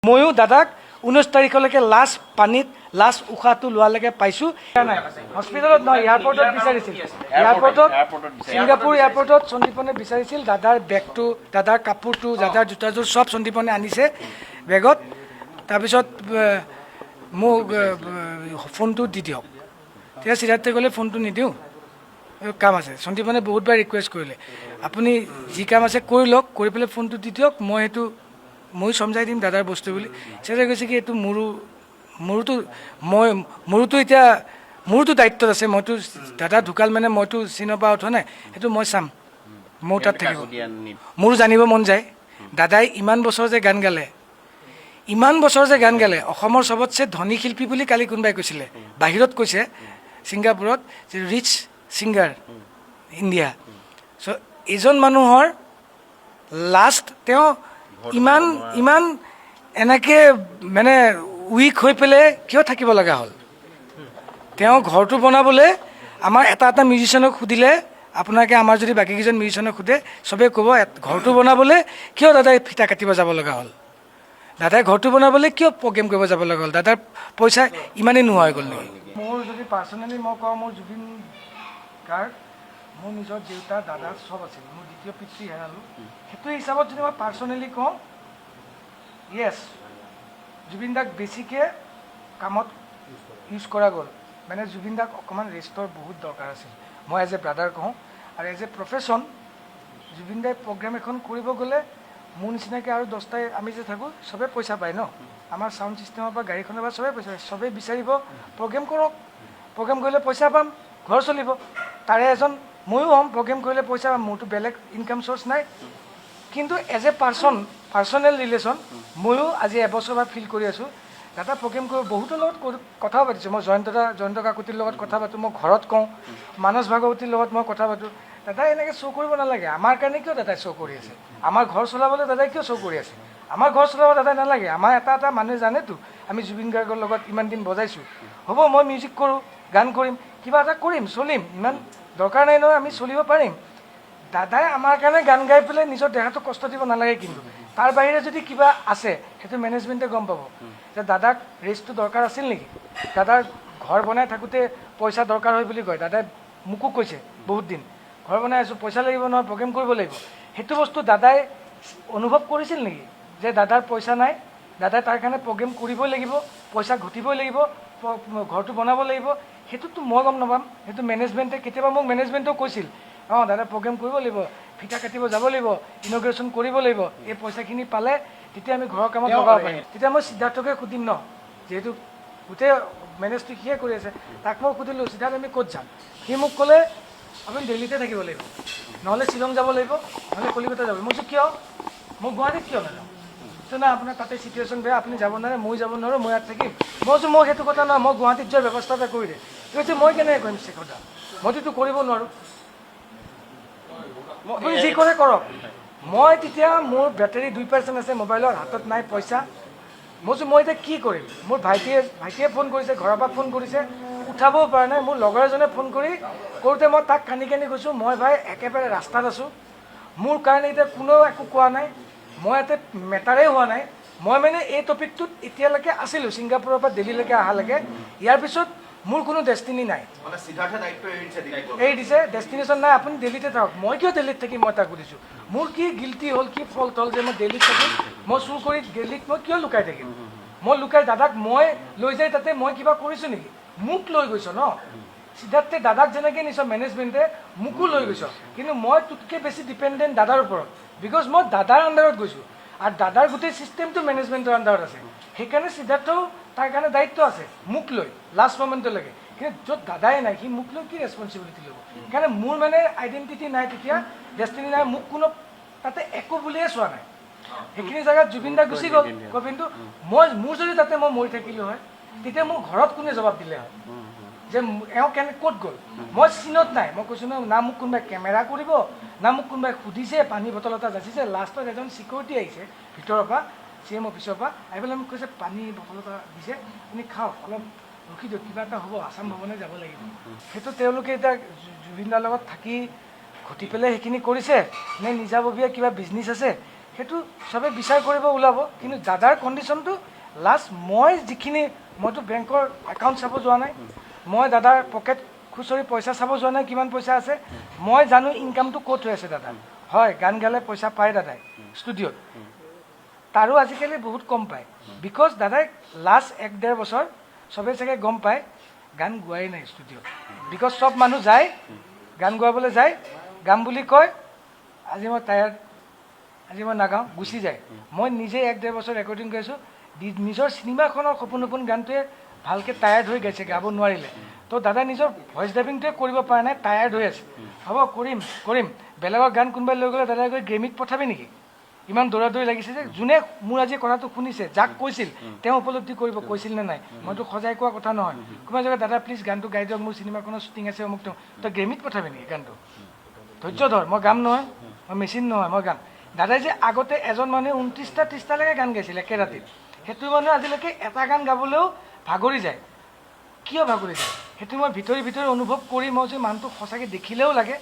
ময়ো দাদাক 19 তাৰিখলৈকে লাষ্ট পানীত লাষ্ট উশাহটো লোৱালৈকে পাইছোঁ। নাই, হস্পিটেলত নহয়, এয়াৰপৰ্টত বিচাৰিছিল, এয়াৰপৰ্টত। ছিংগাপুৰ এয়াৰপৰ্টত সন্দীপনে বিচাৰিছিল দাদাৰ বেগটো, দাদাৰ কাপোৰটো, দাদাৰ জোতাযোৰ চব সন্দীপনে আনিছে বেগত। তাৰপিছত মোক ফোনটো দি দিয়ক। তেতিয়া সিদ্ধাৰ্থে ক'লে, ফোনটো নিদিওঁ, কাম আছে। সন্দীপনে বহুতবাৰ ৰিকুৱেষ্ট কৰিলে, আপুনি যি কাম আছে কৰি লওক, কৰি পেলাই ফোনটো দি দিয়ক, মই সেইটো ময়ো চমজাই দিম দাদাৰ বস্তু বুলি। সিদ্ধাৰ্থে কৈছে কি এইটো মোৰোতো মই মোৰোতো এতিয়া মোৰোতো দায়িত্বত আছে। মইতো দাদা ঢুকাল মানে মইতো চীনৰ পৰা উঠোৱা নাই, সেইটো মই চাম, মোৰ তাত থাকিব। মোৰো জানিব মন যায়, দাদাই ইমান বছৰ যে গান গালে, ইমান বছৰ যে গান গালে, অসমৰ চবতছে ধনী শিল্পী বুলি কালি কোনোবাই কৈছিলে, বাহিৰত কৈছে, ছিংগাপুৰত যে ৰিচ ছিংগাৰ ইণ্ডিয়া। চ' এইজন মানুহৰ লাষ্ট তেওঁ ইমান ইমান এনেকৈ মানে উইক হৈ পেলাই কিয় থাকিব লগা হ'ল? তেওঁ ঘৰটো বনাবলৈ আমাৰ এটা এটা মিউজিচিয়ানক সুধিলে, আপোনালোকে আমাৰ যদি বাকীকেইজন মিউজিচিয়ানক সোধে, চবেই ক'ব ঘৰটো বনাবলৈ কিয় দাদাই ফিটা কাটিব যাব লগা হ'ল? দাদাই ঘৰটো বনাবলৈ কিয় প্ৰগ্ৰেম কৰিব যাব লগা হ'ল? দাদাৰ পইচা ইমানেই নোহোৱা হৈ গ'ল নেকি? মোৰ যদি পাৰ্চনেলি মই কওঁ, মোৰ জুবিন গাৰ্গ মোৰ নিজৰ দেউতা, দাদা চব আছিল। মোৰ দ্বিতীয় পিতৃ হেৰালোঁ। সেইটো হিচাপত যদি মই পাৰ্চনেলি কওঁ, য়েছ, জুবিন দাক বেছিকৈ কামত ইউজ কৰা গ'ল। মানে জুবিন দাক অকণমান ৰেষ্টৰ বহুত দৰকাৰ আছিল, মই এজ এ ব্ৰাদাৰ কওঁ। আৰু এজ এ প্ৰফেশ্যন জুবিন দাই প্ৰগ্ৰেম এখন কৰিব গ'লে মোৰ নিচিনাকৈ আৰু 10টাই আমি যে থাকোঁ, চবে পইচা পায় ন। আমাৰ চাউণ্ড ছিষ্টেমৰ পৰা, গাড়ীখনৰ পৰা চবেই পইচা পায়। চবেই বিচাৰিব প্ৰগ্ৰেম কৰক, প্ৰগ্ৰেম কৰিলে পইচা পাম, ঘৰ চলিব। তাৰে এজন ময়ো হ'ম, প্ৰগ্ৰেম কৰিলে পইচা পাম, মোৰতো বেলেগ ইনকাম চ'ৰ্চ নাই। কিন্তু as a person, personal relation, ময়ো আজি এবছৰ পৰা ফিল কৰি আছোঁ, দাদা প্ৰগ্ৰেম কৰিব, বহুতৰ লগত কথাও পাতিছোঁ মই। জয়ন্ত দা, জয়ন্ত কাকতিৰ লগত কথা পাতোঁ, মই ঘৰত কওঁ, মানস ভাগৱতীৰ লগত মই কথা পাতোঁ, দাদাই এনেকৈ শ্ব' কৰিব নালাগে। আমাৰ কাৰণে কিয় দাদাই শ্ব' কৰি আছে? আমাৰ ঘৰ চলাবলৈ দাদাই কিয় শ্ব' কৰি আছে? আমাৰ ঘৰ চলাব দাদাই নালাগে। আমাৰ এটা এটা মানুহে জানেতো, আমি জুবিন গাৰ্গৰ লগত ইমান দিন বজাইছোঁ। হ'ব, মই মিউজিক কৰোঁ, গান কৰিম, কিবা এটা কৰিম, চলিম, ইমান দৰকাৰ নাই নহয়, আমি চলিব পাৰিম। দাদাই আমাৰ কাৰণে গান গাই পেলাই নিজৰ দেহাটো কষ্ট দিব নালাগে। কিন্তু তাৰ বাহিৰে যদি কিবা আছে, সেইটো মেনেজমেণ্টে গম পাব যে দাদাক ৰেষ্টটো দৰকাৰ আছিল নেকি। দাদাৰ ঘৰ বনাই থাকোঁতে পইচা দৰকাৰ হয় বুলি কয়। দাদাই মোকো কৈছে বহুত দিন, ঘৰ বনাই আছোঁ, পইচা লাগিব নহয়, প্ৰগ্ৰেম কৰিব লাগিব। সেইটো বস্তু দাদাই অনুভৱ কৰিছিল নেকি যে দাদাৰ পইচা নাই, দাদাই তাৰ কাৰণে প্ৰগ্ৰেম কৰিবই লাগিব, পইচা ঘটিবই লাগিব, ঘৰটো বনাব লাগিব? সেইটোতো মই গম নাপাম, সেইটো মেনেজমেণ্টে। কেতিয়াবা মোক মেনেজমেণ্টেও কৈছিল, অঁ দাদা প্ৰগ্ৰেম কৰিব লাগিব, ফিটা কাটিব যাব লাগিব, ইনঅগাৰেশ্যন কৰিব লাগিব, এই পইচাখিনি পালে তেতিয়া আমি ঘৰৰ কামত লগাব পাৰিম। তেতিয়া মই সিদ্ধাৰ্থকে সুধিম ন, যিহেতু গোটেই মেনেজটো সিয়ে কৰি আছে। তাক মই সুধিলোঁ, সিদ্ধাৰ্থ, আমি ক'ত যাম? সি মোক ক'লে, আপুনি দিল্লীতে থাকিব লাগিব, নহ'লে শ্বিলং যাব লাগিব, নহ'লে কলিকতা যাব লাগিব। মই কৈছোঁ, কিয়? মই গুৱাহাটীত কিয় নাযাওঁ? কৈছে, না, আপোনাৰ তাতে চিটুৱেশ্যন বেয়া, আপুনি যাব নোৱাৰে, মই যাব নোৱাৰোঁ, মই ইয়াত থাকিম। মই কৈছোঁ, মই সেইটো কথা নহয়, মই গুৱাহাটীত যোৱাৰ ব্যৱস্থা এটা কৰি দে। সি কৈছে, মই কেনেকৈ কৰিম শেখৰ দা, মইতো এইটো কৰিব নোৱাৰোঁ, আপুনি যি কৰে কৰক। মই তেতিয়া মোৰ বেটেৰী 2% আছে মোবাইলৰ, হাতত নাই পইচা। মই কৈছোঁ, মই এতিয়া কি কৰিম? মোৰ ভাইটিয়ে ফোন কৰিছে, ঘৰৰ পৰা ফোন কৰিছে, উঠাবও পৰা নাই। মোৰ লগৰ এজনে ফোন কৰি কৰোঁতে মই তাক কান্দি কান্দি কৈছোঁ, মই ভাই একেবাৰে ৰাস্তাত আছোঁ, মোৰ কাৰণে এতিয়া কোনেও একো কোৱা নাই, মই ইয়াতে মেটাৰেই হোৱা নাই। মই মানে এই টপিকটোত এতিয়ালৈকে আছিলোঁ, ছিংগাপুৰৰ পৰা দিল্লীলৈকে অহালৈকে। ইয়াৰ পিছত মোৰ কোনো ডেষ্টিনি নাই। মানে সিদ্ধাৰ্থে দায়িত্ব এৰি দিছে দিলীপক। এৰি দিছে, ডেষ্টিনেশ্যন নাই, আপুনি দিল্লীতে থাকক। মই কিয় দিল্লীত থাকিম? মই তাক সুধিছোঁ, মোৰ কি গিল্টি হ'ল, কি ফল্ট হ'ল যে মই দিল্লীত থাকিম? মই চুৰ কৰি দিল্লীত মই কিয় লুকাই থাকিম? মই লুকাই দাদাক মই লৈ যাই তাতে মই কিবা কৰিছোঁ নেকি? মোক লৈ গৈছ ন সিদ্ধাৰ্থে, দাদাক যেনেকৈ নিছ, মেনেজমেণ্টে মোকো লৈ গৈছ। কিন্তু মই তোতকৈ বেছি ডিপেণ্ডেণ্ট দাদাৰ ওপৰত, because মই দাদাৰ আণ্ডাৰত গৈছোঁ আৰু দাদাৰ গোটেই ছিষ্টেমটো মেনেজমেণ্টৰ আণ্ডাৰত আছে। সেইকাৰণে সিদ্ধাৰ্থও তাৰ কাৰণে দায়িত্ব আছে মোক লৈ লাষ্ট মমেণ্টলৈকে। কিন্তু য'ত দাদাই নাই, সি মোক লৈ কি ৰেচপনচিবিলিটি ল'ব? সেইকাৰণে মোৰ মানে আইডেণ্টিটি নাই তেতিয়া, ডেষ্টিনি নাই, মোক কোনো তাতে একো বুলিয়ে চোৱা নাই। সেইখিনি জেগাত জুবিন দা গুচি গ'ল কিন্তু মই মোৰ যদি তাতে মই মৰি থাকিলোঁ হয়, তেতিয়া মোৰ ঘৰত কোনে জবাব দিলে হয় যে এওঁ কেনে ক'ত গ'ল? মই চিনত নাই। মই কৈছোঁ ন, না মোক কোনোবাই কেমেৰা কৰিব, না মোক কোনোবাই সুধিছে, পানী বটল এটা যাচিছে। লাষ্টত এজন চিকিউৰিটি আহিছে ভিতৰৰ পৰা, চি এম অফিচৰ পৰা আহি পেলাই মোক কৈছে, পানী বটল এটা দিছে, আপুনি খাওক, অলপ ৰখি দিয়ক, কিবা এটা হ'ব, আছাম ভৱনে যাব লাগিব। সেইটো তেওঁলোকে এতিয়া জুবিন দাৰ লগত থাকি ঘটি পেলাই সেইখিনি কৰিছে নে নিজাববীয়া কিবা বিজনেছ আছে, সেইটো চবে বিচাৰ কৰিব ওলাব। কিন্তু দাদাৰ কণ্ডিশ্যনটো লাষ্ট মই যিখিনি, মইতো বেংকৰ একাউণ্ট চাব যোৱা নাই, মই দাদাৰ পকেট খুচৰি পইচা চাব যোৱা নাই কিমান পইচা আছে। মই জানো ইনকামটো ক'ত হৈ আছে দাদাৰ। হয়, গান গালে পইচা পায় দাদাই ষ্টুডিঅ'ত, তাৰো আজিকালি বহুত কম পায়। Because দাদাই লাষ্ট 1-1.5 বছৰ চবেই চাগে গম পায় গান গোৱাই নাই ষ্টুডিঅ'ত। Because চব মানুহ যায় গান গোৱাবলৈ যায়, গাম বুলি কয়, আজি মই টায়াৰ্ড, আজি মই নাগাওঁ, গুচি যায়। মই নিজে 1-1.5 বছৰ ৰেকৰ্ডিং কৰিছোঁ, নিজৰ চিনেমাখনৰ সপোন সপোন গানটোৱে ভালকৈ টায়াৰ্ড হৈ গাইছে, গাব নোৱাৰিলে। তো দাদাই নিজৰ ভইচ ডাবিংটোৱে কৰিব পৰা নাই, টায়াৰ্ড হৈ আছে। হ'ব, কৰিম কৰিম। বেলেগৰ গান কোনোবাই লৈ গ'লে দাদাই গৈ গ্ৰেমিত পঠাবি নেকি? ইমান দৌৰা দৌৰি লাগিছে যে যোনে মোৰ আজি কথাটো শুনিছে, যাক কৈছিল তেওঁ উপলব্ধি কৰিব কৈছিল নে নাই। মইতো সজাই কোৱা কথা নহয়। কোনোবা জেগাত দাদা প্লিজ গানটো গাই দিয়ক, মোৰ চিনেমাখনৰ শ্বুটিং আছে অমুক তমুক, তই গ্ৰেমিত পঠাবি নেকি গানটো? ধৈৰ্য ধৰ, মই গাম নহয়, মই মেচিন নহয়, মই গাম। দাদাই যে আগতে এজন মানুহে 29টা 30টালৈকে গান গাইছিল একে ৰাতিত, সেইটো মানুহে আজিলৈকে এটা গান গাবলৈও ভাগৰি যায়। কিয় ভাগৰি যায় সেইটো মই ভিতৰি ভিতৰি অনুভৱ কৰি মই যে মানুহটো সঁচাকৈ দেখিলেও লাগে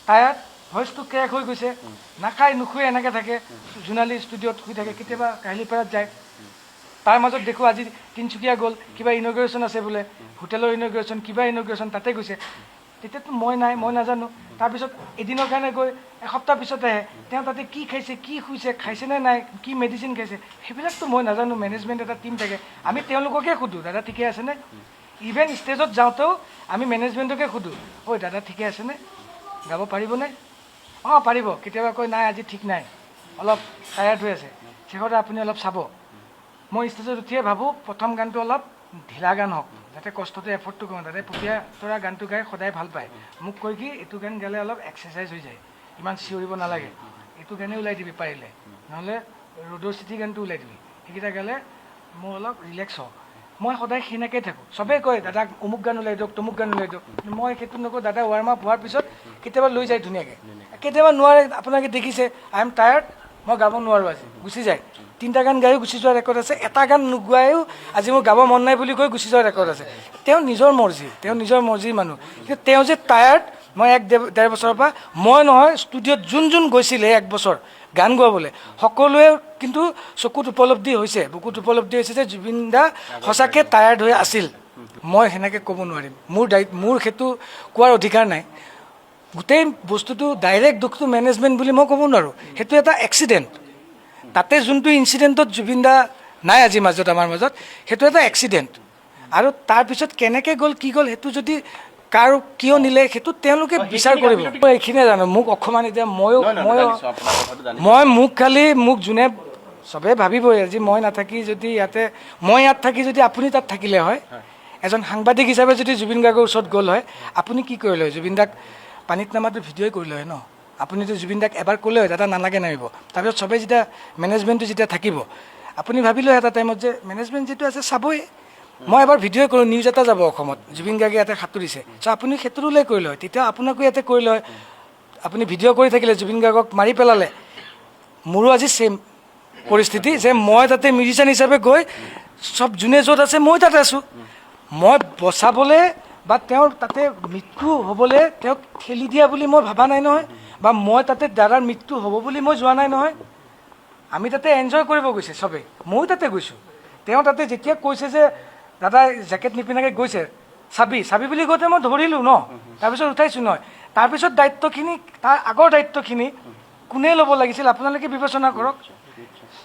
টায়াৰ্ড, ভইচটো ক্ৰেক হৈ গৈছে, নাখায় নুখুৱে এনেকৈ থাকে, জোনালী ষ্টুডিঅ'ত শুই থাকে, কেতিয়াবা কাহিলীপাৰাত যায়। তাৰ মাজত দেখোঁ আজি তিনিচুকীয়া গ'ল, কিবা ইনগ্ৰেশ্যন আছে বোলে, হোটেলৰ ইনগ্ৰেশ্যন, কিবা ইনগ্ৰেশ্যন তাতে গৈছে। তেতিয়াতো মই নাই, মই নাজানো। তাৰপিছত এদিনৰ কাৰণে গৈ এসপ্তাহ পিছত আহে, তেওঁ তাতে কি খাইছে, কি শুইছে, খাইছে নে নাই, কি মেডিচিন খাইছে, সেইবিলাকতো মই নাজানো। মেনেজমেণ্ট এটা টীম থাকে, আমি তেওঁলোককে সোধোঁ দাদা ঠিকে আছেনে। ইভেন ষ্টেজত যাওঁতেও আমি মেনেজমেণ্টকে সোধোঁ, ঐ দাদা ঠিকে আছেনে, গাব পাৰিবনে? অঁ পাৰিব। কেতিয়াবা কয় নাই আজি ঠিক নাই, অলপ টায়াৰ্ড হৈ আছে, শেষতে আপুনি অলপ চাব। মই ষ্টেজত উঠিয়ে ভাবোঁ প্ৰথম গানটো অলপ ঢিলা গান হওক, যাতে কষ্টটো এফৰ্টটো কম। দাদাই পপীয়া তৰা গানটো গাই সদায় ভাল পায়। মোক কয় কি এইটো গান গালে অলপ এক্সাৰচাইজ হৈ যায়, ইমান চিঞৰিব নালাগে, এইটো গানেই ওলাই দিবি পাৰিলে, নহ'লে ৰ'দৰ চিঠি গানটো ওলাই দিবি, সেইকেইটা গালে মোৰ অলপ ৰিলেক্স হওঁ। মই সদায় সেনেকৈ থাকোঁ। চবেই কয় দাদাক অমুক গান ওলাই দিয়ক, তমুক গান ওলাই দিয়ক, মই সেইটো নকওঁ। দাদা ৱাৰ্ম আপ হোৱাৰ পিছত কেতিয়াবা লৈ যায় ধুনীয়াকৈ, কেতিয়াবা নোৱাৰে। আপোনালোকে দেখিছে I am tired, মই গাব নোৱাৰোঁ আজি, গুচি যায়। 3টা গান গায়ো গুচি যোৱাৰ ৰেকৰ্ড আছে, এটা গান নোগোৱায়ো আজি মোৰ গাব মন নাই বুলি কৈ গুচি যোৱাৰ ৰেকৰ্ড আছে। তেওঁ নিজৰ মৰ্জি, তেওঁ নিজৰ মৰ্জিৰ মানুহ। কিন্তু তেওঁ যে টায়াৰ্ড, মই 1-1.5 বছৰৰ পৰা মই নহয়, ষ্টুডিঅ'ত যোন যোন গৈছিলে 1 বছৰ গান গোৱাবলৈ, সকলোৱে কিন্তু চকুত উপলব্ধি হৈছে, বুকুত উপলব্ধি হৈছে যে জুবিন দা সঁচাকৈ টায়াৰ্ড হৈ আছিল। মই সেনেকৈ ক'ব নোৱাৰিম, মোৰ দায়িত্ব, মোৰ সেইটো কোৱাৰ অধিকাৰ নাই। গোটেই বস্তুটো ডাইৰেক্ট দুখটো মেনেজমেণ্ট বুলি মই ক'ব নোৱাৰোঁ, সেইটো এটা এক্সিডেণ্ট। তাতে যোনটো ইনচিডেণ্টত জুবিন দা নাই আজি মাজত, আমাৰ মাজত, সেইটো এটা এক্সিডেণ্ট। আৰু তাৰপিছত কেনেকৈ গ'ল কি গ'ল সেইটো যদি কাৰ কিয় নিলে সেইটো তেওঁলোকে বিচাৰ কৰিব। মই এইখিনিয়ে জানো। মোক অকণমান এতিয়া ময়ো ময়ো মই মোক খালি মোক যোনে চবে ভাবিবই আজি মই নাথাকি যদি ইয়াতে, মই ইয়াত থাকি যদি আপুনি তাত থাকিলে হয়, এজন সাংবাদিক হিচাপে যদি জুবিন গাৰ্গৰ ওচৰত গ'ল হয়, আপুনি কি কৰিলে হয়? জুবিন দাক পানীত নামাটো ভিডিঅ'ই কৰিলে হয় ন? আপুনিতো জুবিন দাক এবাৰ ক'লে হয় দাদা নালাগে নামিব। তাৰপিছত চবেই যেতিয়া মেনেজমেণ্টটো যেতিয়া থাকিব, আপুনি ভাবিলে এটা টাইমত যে মেনেজমেণ্ট যিটো আছে চাবই, মই এবাৰ ভিডিঅ' কৰোঁ, নিউজ এটা যাব অসমত, জুবিন গাৰ্গে ইয়াতে সাঁতুৰিছে। চ' আপুনি সেইটো ৰোলেই কৰিলে হয়, তেতিয়া আপোনাকো ইয়াতে কৰিলে হয়। আপুনি ভিডিঅ' কৰি থাকিলে জুবিন গাৰ্গক মাৰি পেলালে, মোৰো আজি ছেইম পৰিস্থিতি যে মই তাতে মিউজিচিয়ান হিচাপে গৈ চব যোনে য'ত আছে মই তাতে আছোঁ, মই বচাবলৈ বা তেওঁৰ তাতে মৃত্যু হ'বলৈ তেওঁক ঠেলি দিয়া বুলি মই ভবা নাই নহয়, বা মই তাতে দাদাৰ মৃত্যু হ'ব বুলি মই যোৱা নাই নহয়। আমি তাতে এনজয় কৰিব গৈছে চবেই, ময়ো তাতে গৈছোঁ। তেওঁ তাতে যেতিয়া কৈছে যে দাদা জেকেট নিপিন্ধাকৈ গৈছে, চাবি চাবি বুলি কওঁতে মই ধৰিলোঁ ন, তাৰপিছত উঠাইছোঁ নহয়। তাৰপিছত দায়িত্বখিনি, তাৰ আগৰ দায়িত্বখিনি কোনে ল'ব লাগিছিল আপোনালোকে বিবেচনা কৰক।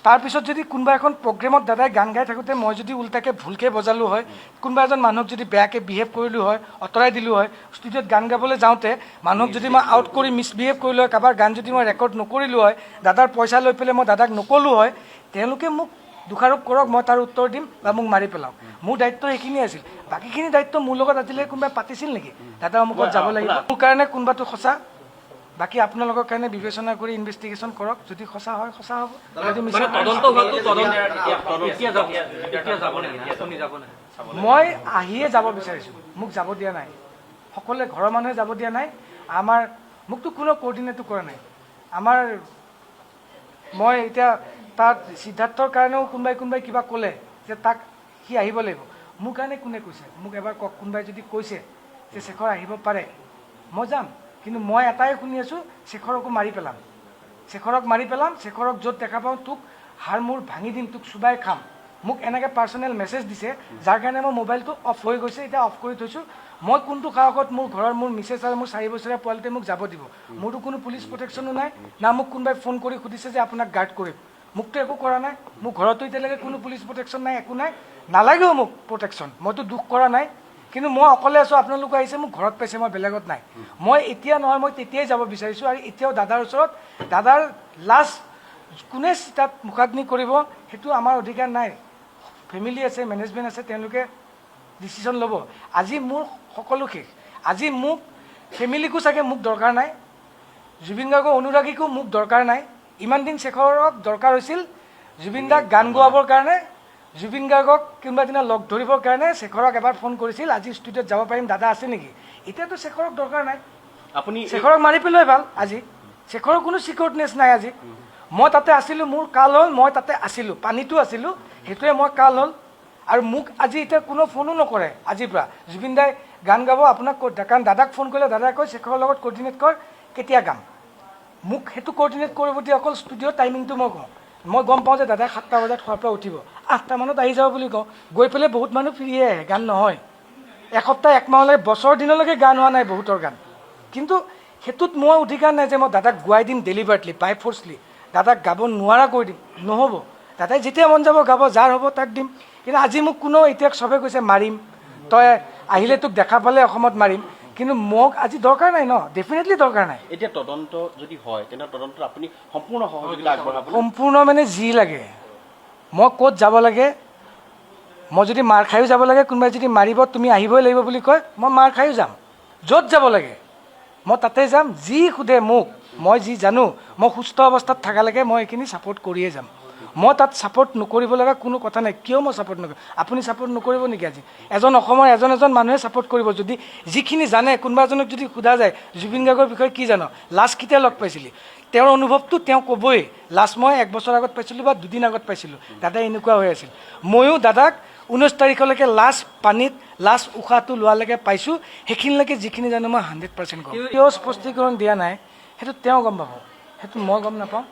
তাৰপিছত যদি কোনোবা এখন প্ৰগ্ৰেমত দাদাই গান গাই থাকোঁতে মই যদি ওল্টাকৈ ভুলকৈ বজালোঁ হয়, কোনোবা এজন মানুহক যদি বেয়াকৈ বিহেভ কৰিলোঁ হয়, আঁতৰাই দিলোঁ হয়, ষ্টুডিঅ'ত গান গাবলৈ যাওঁতে মানুহক যদি মই আউট কৰি মিছবিহেভ কৰিলোঁ হয়, কাৰোবাৰ গান যদি মই ৰেকৰ্ড নকৰিলোঁ হয়, দাদাৰ পইচা লৈ পেলাই মই দাদাক নক'লোঁ হয়, তেওঁলোকে মোক দোষাৰোপ কৰক, মই তাৰ উত্তৰ দিম বা মোক মাৰি পেলাওক। মোৰ দায়িত্ব সেইখিনিয়ে আছিল। বাকীখিনি দায়িত্ব মোৰ লগত আজিলৈকে কোনোবাই পাতিছিল নেকি? দাদা অমুকত যাব লাগিব, মোৰ কাৰণে কোনোবাটো সঁচা, বাকী আপোনালোকৰ কাৰণে বিবেচনা কৰি ইনভেষ্টিগেশ্যন কৰক। যদি সঁচা হয় সঁচা হ'ব, যদি মিছা হয়, মই আহিয়ে যাব বিচাৰিছোঁ, মোক যাব দিয়া নাই, সকলোৱে ঘৰৰ মানুহে যাব দিয়া নাই। আমাৰ মোকতো কোনো কৰ্ডিনেটো কৰা নাই। আমাৰ মই এতিয়া তাত সিদ্ধাৰ্থৰ কাৰণেও কোনোবাই কোনোবাই কিবা ক'লে যে তাক সি আহিব লাগিব, মোৰ কাৰণে কোনে কৈছে মোক এবাৰ কওক। কোনোবাই যদি কৈছে যে শেখৰ আহিব পাৰে, মই যাম। কিন্তু মই এটাই শুনি আছোঁ, শেখৰকো মাৰি পেলাম। শেখৰক মাৰি পেলাম, শেখৰক য'ত দেখা পাওঁ তোক হাড় মূৰ ভাঙি দিম, তোক চুবাই খাম। মোক এনেকৈ পাৰ্চনেল মেছেজ দিছে, যাৰ কাৰণে মোৰ মোবাইলটো অফ হৈ গৈছে, এতিয়া অফ কৰি থৈছোঁ। মই কোনটো সাহসত মোৰ ঘৰৰ মোৰ মিছেছ আৰু মোৰ 4 বছৰীয়া পোৱালিটোৱে মোক যাব দিব? মোৰতো কোনো পুলিচ প্ৰটেকশ্যনো নাই না মোক কোনোবাই ফোন কৰি সুধিছে যে আপোনাক গাৰ্ড কৰিম। মোকতো একো কৰা নাই। মোৰ ঘৰতো এতিয়ালৈকে কোনো পুলিচ প্ৰটেকশ্যন নাই, একো নাই। নালাগেও মোক প্ৰটেকশ্যন, মইতো দুখ কৰা নাই। কিন্তু মই অকলে আছোঁ, আপোনালোকো আহিছে, মোক ঘৰত পাইছে, মই বেলেগত নাই। মই এতিয়া নহয়, মই তেতিয়াই যাব বিচাৰিছোঁ। আৰু এতিয়াও দাদাৰ ওচৰত, দাদাৰ লাষ্ট কোনে তাত মুখাগ্নি কৰিব সেইটো আমাৰ অধিকাৰ নাই। ফেমিলি আছে, মেনেজমেণ্ট আছে, তেওঁলোকে ডিচিশ্যন ল'ব। আজি মোৰ সকলো শেষ। আজি মোক ফেমিলিকো চাগে মোক দৰকাৰ নাই, জুবিন গাৰ্গৰ অনুৰাগীকো মোক দৰকাৰ নাই। ইমান দিন শেখৰক দৰকাৰ হৈছিল জুবিন দাক গান গোৱাবৰ কাৰণে, জুবিন গাৰ্গক কোনোবা দিনা লগ ধৰিবৰ কাৰণে শেখৰক এবাৰ ফোন কৰিছিল, আজি ষ্টুডিঅ'ত যাব পাৰিম, দাদা আছে নেকি? এতিয়াতো শেখৰক দৰকাৰ নাই। আপুনি শেখৰক মাৰি পেলোৱাই ভাল। আজি শেখৰৰ কোনো চিকিউৰনেছ নাই। আজি মই তাতে আছিলোঁ, মোৰ কাল হ'ল। মই তাতে আছিলোঁ, পানীতো আছিলোঁ, সেইটোৱে মই কাল হ'ল। আৰু মোক আজি এতিয়া কোনো ফোনো নকৰে আজিৰ পৰা। জুবিন দাই গান গাব আপোনাক ক'ত? কাৰণ দাদাক ফোন কৰিলে দাদাই কয়, শেখৰৰ লগত কৰ্ডিনেট কৰ, কেতিয়া গাম। মোক সেইটো কৰ্ডিনেট কৰিব দিয়ে অকল ষ্টুডিঅ'ৰ টাইমিংটো মই কওঁ। মই গম পাওঁ যে দাদাই 7টা বজাত খোৱাৰ পৰা উঠিব, 8টা মানত আহি যাব বুলি কওঁ। গৈ পেলাই বহুত মানুহ ফিৰিয়ে আহে, গান নহয়। এসপ্তাহ, একমাহলৈকে, বছৰ দিনলৈকে গান হোৱা নাই বহুতৰ গান। কিন্তু সেইটোত মই অধিকাৰ নাই যে মই দাদাক গোৱাই দিম ডেলিভাৰেটলি, বাই ফ'ৰ্চলি দাদাক গাব নোৱাৰা কৰি দিম। নহ'ব। দাদাই যেতিয়া মন যাব গাব, যাৰ হ'ব তাক দিম। কিন্তু আজি মোক কোনো, এতিয়া চবে কৈছে মাৰিম, তই আহিলে তোক দেখা পালে অসমত মাৰিম। কিন্তু মোক আজি দৰকাৰ নাই ন, ডেফিনেটলি দৰকাৰ নাই। এতিয়া তদন্ত যদি হয়, তেনে তদন্তত আপুনি সম্পূৰ্ণ সহযোগিতা আগবঢ়াব? সম্পূৰ্ণ মানে যি লাগে, মই ক'ত যাব লাগে, মই যদি মাৰ খায়ো যাব লাগে, কোনোবাই যদি মাৰিব তুমি আহিবই লাগিব বুলি কয়, মই মাৰ খায়ো যাম। য'ত যাব লাগে মই তাতে যাম। যি সোধে মোক, মই যি জানো, মই সুস্থ অৱস্থাত থকালৈকে মই এইখিনি ছাপৰ্ট কৰিয়ে যাম। মই তাত ছাপৰ্ট নকৰিব লগা কোনো কথা নাই। কিয় মই ছাপৰ্ট নকৰিম? আপুনি ছাপৰ্ট নকৰিব নেকি? আজি এজন অসমৰ এজন এজন মানুহে ছাপৰ্ট কৰিব যদি যিখিনি জানে। কোনোবা এজনক যদি সোধা যায়, জুবিন গাৰ্গৰ বিষয়ে কি জান, লাষ্ট কেতিয়া লগ পাইছিলি, তেওঁৰ অনুভৱটো তেওঁ ক'বই, লাষ্ট মই এক বছৰ আগত পাইছিলোঁ বা দুদিন আগত পাইছিলোঁ, দাদা এনেকুৱা হৈ আছিল। ময়ো দাদাক 19 তাৰিখলৈকে লাষ্ট পানীত লাষ্ট উশাহটো লোৱালৈকে পাইছোঁ, সেইখিনিলৈকে যিখিনি জানো মই 100% ক'ম। কিয় স্পষ্টীকৰণ দিয়া নাই সেইটো তেওঁ গম পাব, সেইটো মই গম নাপাওঁ।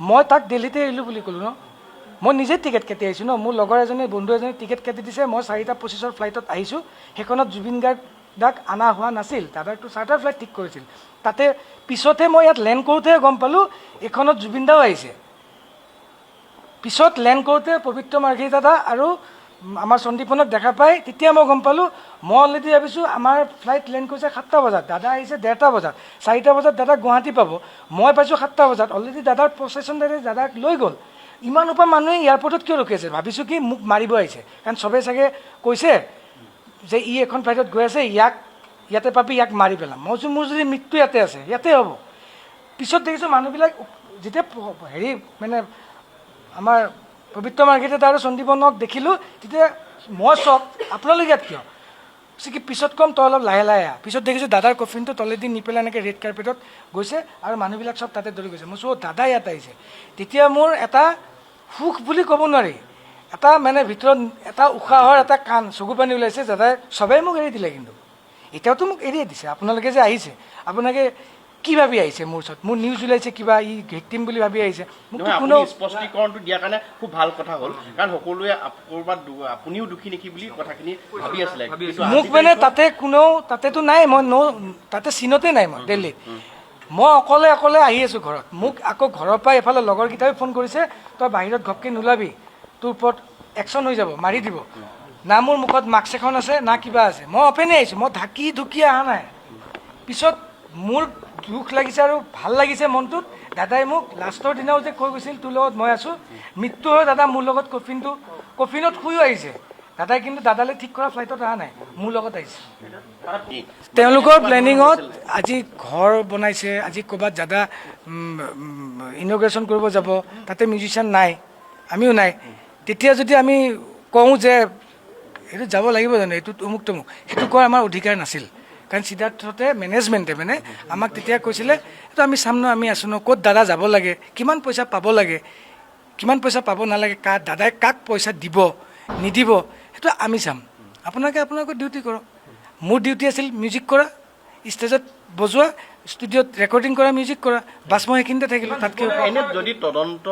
মই তাক দিল্লীতে এৰিলোঁ বুলি ক'লোঁ ন। মই নিজে টিকেট কাটি আহিছোঁ ন। মোৰ লগৰ এজনে, বন্ধু এজনে টিকেট কাটি দিছে। মই 4টা 25ৰ ফ্লাইটত আহিছোঁ। সেইখনত জুবিন গাৰ্গ দাক অনা হোৱা নাছিল। দাদাৰটো চাৰ্টাৰ ফ্লাইট ঠিক কৰিছিল তাতে। পিছতহে মই ইয়াত লেণ্ড কৰোঁতেহে গম পালোঁ এইখনত জুবিন দাও আহিছে। পিছত লেণ্ড কৰোঁতে পবিত্ৰ মাৰ্ঘেৰিটা দাদা আৰু আমাৰ সন্দীপনক দেখা পাই তেতিয়া মই গম পালোঁ। মই অলৰেডি ভাবিছোঁ আমাৰ ফ্লাইট লেণ্ড কৰিছে 7টা বজাত, দাদা আহিছে 1:30 বজাত, 4টা বজাত দাদা গুৱাহাটী পাব। মই পাইছোঁ 7টা বজাত। অলৰেডি দাদাৰ প্ৰচেছন দাদাই দাদাক লৈ গ'ল। ইমান সোপা মানুহে এয়াৰপৰ্টত কিয় ৰখি আছে? ভাবিছোঁ কি মোক মাৰিব আহিছে, কাৰণ চবেই চাগে কৈছে যে ই এখন ফ্লাইটত গৈ আছে, ইয়াক ইয়াতে পাবি, ইয়াক মাৰি পেলাম। মই কৈছোঁ মোৰ যদি মৃত্যু ইয়াতে আছে, ইয়াতে হ'ব। পিছত দেখিছোঁ মানুহবিলাক যেতিয়া হেৰি মানে আমাৰ পবিত্ৰ মাৰ্ঘেৰিটা আৰু সন্দীপনক দেখিলোঁ, তেতিয়া মই চক, আপোনালোক ইয়াত কিয়? কৈছে কি পিছত ক'ম, তই অলপ লাহে লাহে আহ। পিছত দেখিছোঁ দাদাৰ কফিনটো তলেদি নি পেলাই এনেকৈ ৰেড কাৰ্পেটত গৈছে আৰু মানুহবিলাক চব তাতে দৌৰি গৈছে। মই কৈছোঁ, অ' দাদা ইয়াত আহিছে। তেতিয়া মোৰ এটা সুখ বুলি ক'ব নোৱাৰি, এটা মানে ভিতৰত এটা উশাহৰ এটা কাণ, চকু পানী ওলাইছে। দাদাই চবেই মোক এৰি দিলে, কিন্তু এতিয়াওতো মোক এৰিয়ে দিছে। আপোনালোকে যে আহিছে, আপোনালোকে কি ভাবি আহিছে মোৰ ওচৰত? মোৰ নিউজ ওলাইছে কিবা, ই ভিক্টিম বুলি ভাবি আহিছে। মোকতো নহয়, কোনো আপুনি স্পষ্টীকৰণটো দিয়াৰ কাৰণে খুব ভাল কথা হ'ল, কাৰণ সকলোৱে ক'ৰবাত আপুনিও দোষী নেকি বুলি কথাখিনি ভাবি আছিলে। কিন্তু মোক আজি মানে তাতে কোনেও তাতেতো নাই, মই ন তাতে চিনতে নাই। মই দিল্লীত মই অকলে অকলে আহি আছোঁ ঘৰত। মোক আকৌ ঘৰৰ পৰা এইফালে লগৰকেইটাই ফোন কৰিছে, তই বাহিৰত ঘপকৈ নোলাবি, তোৰ ওপৰত একশ্যন হৈ যাব, মাৰি দিব। না মোৰ মুখত মাস্ক এখন আছে, না কিবা আছে। মই অপেনে আহিছোঁ, মই ঢাকি ঢুকি অহা নাই। পিছত মোৰ দুখ লাগিছে আৰু ভাল লাগিছে মনটোত, দাদাই মোক লাষ্টৰ দিনাও যে কৈ গৈছিল, তোৰ লগত মই আছোঁ। মৃত্যু হৈ দাদা মোৰ লগত কফিনত শুইও আহিছে দাদাই। কিন্তু দাদালৈ ঠিক কৰা ফ্লাইটত অহা নাই, মোৰ লগত আহিছে। তেওঁলোকৰ প্লেনিঙত আজি ঘৰ বনাইছে, আজি ক'ৰবাত দাদা ইনঅগাৰেশ্যন কৰিব যাব, তাতে মিউজিচিয়ান নাই, আমিও নাই। তেতিয়া যদি আমি কওঁ যে এইটো যাব লাগিব জানো, এইটো অমুক তমুক, সেইটো কোৱাৰ আমাৰ অধিকাৰ নাছিল। কাৰণ সিদ্ধাৰ্থতে মেনেজমেণ্টে মানে আমাক তেতিয়া কৈছিলে, এইটো আমি চাম ন, আমি আছোঁ ন, ক'ত দাদা যাব লাগে, কিমান পইচা পাব লাগে, কিমান পইচা পাব নালাগে, দাদাই কাক পইচা দিব নিদিব, সেইটো আমি চাম। আপোনালোকে আপোনালোকৰ ডিউটি কৰক। মোৰ ডিউটি আছিল মিউজিক কৰা, ষ্টেজত বজোৱা। ষ্টুডিঅ'ত ৰেকৰ্ডিং কৰা, মিউজিক কৰা, বাছ মই সেইখিনিতে থাকিলোঁ, তাতকৈ এনে যদি তদন্ত